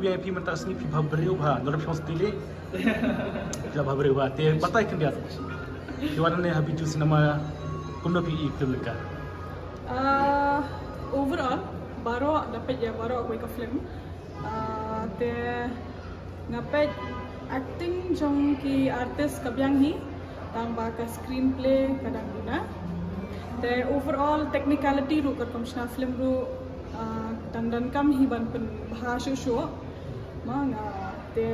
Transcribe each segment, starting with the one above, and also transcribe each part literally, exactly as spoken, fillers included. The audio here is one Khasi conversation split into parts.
Phi mynta sngi phi bha briew bha, nora phi ong style. Phi bha briew bha, te batai khyndiat. Phi wan ne ha Bijou Cinema, kumno phi i film Lyngkar? Ah, overall, baroh, da peit ïa baroh kawei ka film. Ah, te nga peit acting jong ki artist ka biang hi, tang ba ka screenplay ka dang duna. Te overall technicality ruh katkum shna film ruh, ah, dang donkam hi ban pynbha shuh shuh. Ma nga te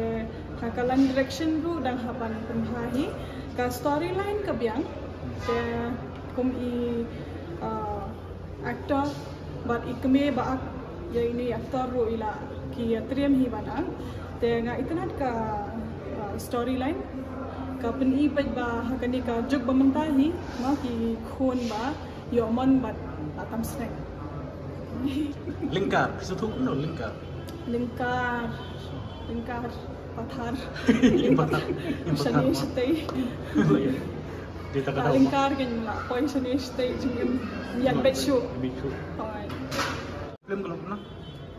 ha ka line direction ruh dang hap ban pynbha hi, ka storyline ka biang. Te kum i, ah, actor bad i kmie ba ak ïa ine i actor ruh i la ki ïatriem hi ban ak. Te nga itynnad ka, ah, storyline ka pyni peit ba ha kane ka juk ba mynta hi, ma ki khun ba ïoh mon bad la tam sneng. Lyngkar, sngewthuh kumno Lyngkar? Lyngkar, Lyngkar, Pathar. Pathar, Pathar. Shane shatei. Oh, ïa. Dei ta ka daw. Lyngkar kan la poi shane shatei jingim ïa peit shuh. Peit shuh. Hooid. Film ka long kumno?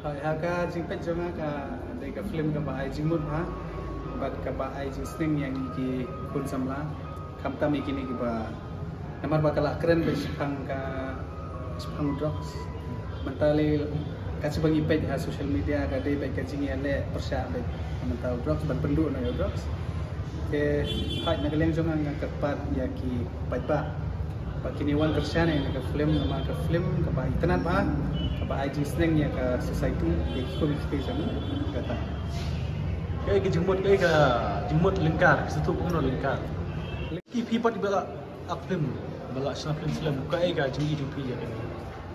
Hooid, ha ka jingpeit jong nga ka dei ka film kaba ai jingmut bha bad kaba ai jingsneng ïa ngi ki khun samla. Khamtam ïa kine kiba, namar ba ka la kren beit shaphang ka, shaphang drugs. Mynta lei ka, shu ba ngi peit ha social media ka dei beit ka jingïaleh pyrshah beit mynta u drugs, ban pynduh noh ïa u drugs. Te hooid, na ka liang jong nga nga kyrpad ïa ki paidbah ba kin ïa wan kyrshan ïa kane ka film, namar ka film kaba itynnad bha, kaba ai jingsneng ïa ka society, ïa ki khun ki kti jong ngi. Kata. Kaei ka jingmut, kaei ka jingmut Lyngkar, sngewthuh kumno Lyngkar? Ki phi pat ba la ak film, ba la shna film slem, kaei ka jingïohi jong phi ïa kane?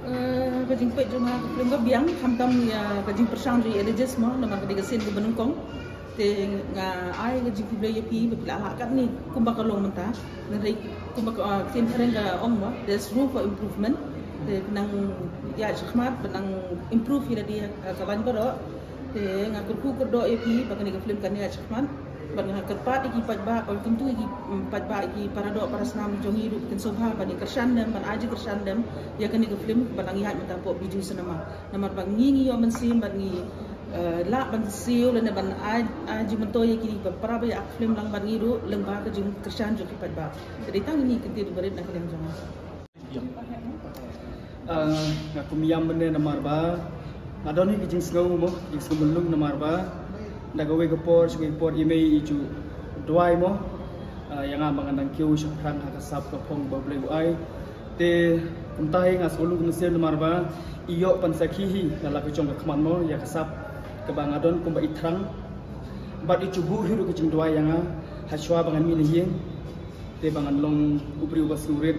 Eh, ka jingpeit jong nga ka film ka biang, khamtam ïa ka jingpyrshang jong i Elijah mo, namar ka dei ka sien kaba nyngkong. Te nga ai ka jingkhublei ïa phi ba phi la lah katne kumba ka long mynta. Hynrei kumba ka, ah, ktien phareng ka ong ba, there's room for improvement. Te phin nang ïaid shakhmat, phin nang improve ïa lade, ah, ka line baroh. Te nga kyrkhu kyrdoh ïa phi ba kane ka film kan ïaid shakhmat. Bad nga kyrpad ïa ki paidbah, bad kyntu ïa ki, mm, paidbah, ïa ki para doh para snam jong ngi ruh kin sngewbha ban ïa kyrshan dem, ban ai jingkyrshan dem ïa kane ka film ba nang ïaid mynta hapoh Bijou Cinema. Namar ba ngi ngi ïoh mynsiem bad ngi, eh, lah ban siew lane ban ai, ai jingmyntoi ïa kine ba para ba ïa ak film lang bad ngi ruh lyngba ka jingkyrshan jong ki paidbah. Te dei tang kine ki kyntien ba rit na ka liang jong nga. Ah, nga kum ïam mynne namar ba nga don hi ka jingsngew mo, jingsngew mylung namar ba da kawei ka por sha kawei ka por i mei i ju duwai mo. Ah, ïa nga ba ngan nang kiew shaphrang ha ka sap ka phong ba U Blei u ai. Te kumta hi nga sngewlung mynsiem namar ba i ïoh pynsakhi hi na la ka jong ka khmat mo ïa ka sap kaba nga don kumba i thrang. Bad i ju buh hi ruh ka jingduwai ïa nga ha shuwa ba ngan mih na ïing. Te ba ngan long u briew ba sngewrit,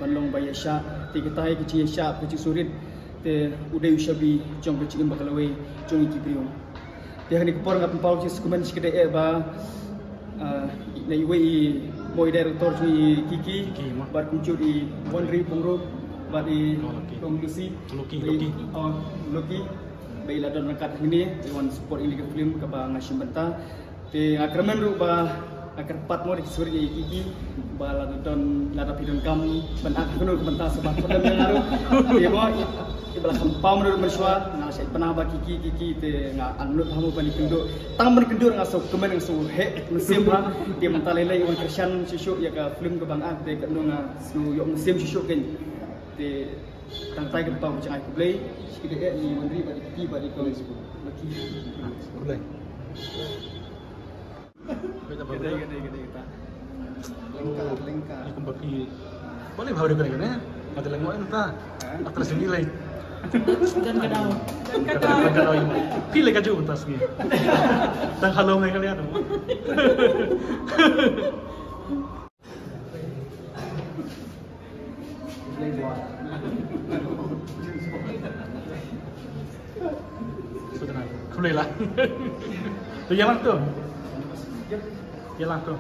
ban long ba ïaishah. Te kata hi ka jingïaishah, ka jingsngewrit, te u dei u shabi jong ka jingim ba ka lawei jong ngi ki briew. Te ha kane ka por nga pynpaw ka jingsngewkmen shikatdei eh ba, ah, na iwei i mo i director jong ngi i Kiki, Kiki, ma. Bad kumjuh i Wonri Pyngrope, bad i Kong Lucy. Lucky, i Lucky. Oh, Lucky. Ba i la don ryngkat hangne, i wan support ïa kane ka film kaba nga shim bynta. Te nga kyrmen ruh ba nga kyrpad mo da ki surit ïa i Kiki ba lada don, lada phi donkam ban act ha kano ka bynta sa ban pyndonkam ïa nga ruh. Te mo i, i ba la kham pam ruh mynshuwa nga la shait pynah ba Kiki, Kiki, te nga angnud bha mo ban ïakynduh. Tang ban ïakynduh nga sngewkmen, nga sngewheh mynsiem bha. Te mynta lei lei i wan kyrshan shuh shuh ïa ka film kaba nga act, te katno nga sngew ïoh mynsiem shuh shuh kein. Te tang tai ka bynta ba jngai khublei. Shi kdei eh i Wonri bad i Kiki bad i Kong. Khublei. Kdei, kdei, kdei, kdei. Lyngkar, Lyngkar. Ni kumba phi. Balei bha dei kane kane? Nga te lyngngoh mynta. Ha? Actress ni lei. Don ka daw. Don ka daw. Don ka daw. Phi lei ka ju mynta sngi. Tang hello ngai ka lei atu. Khublei lah. Tu ïa lang tu. Ïa lang tu.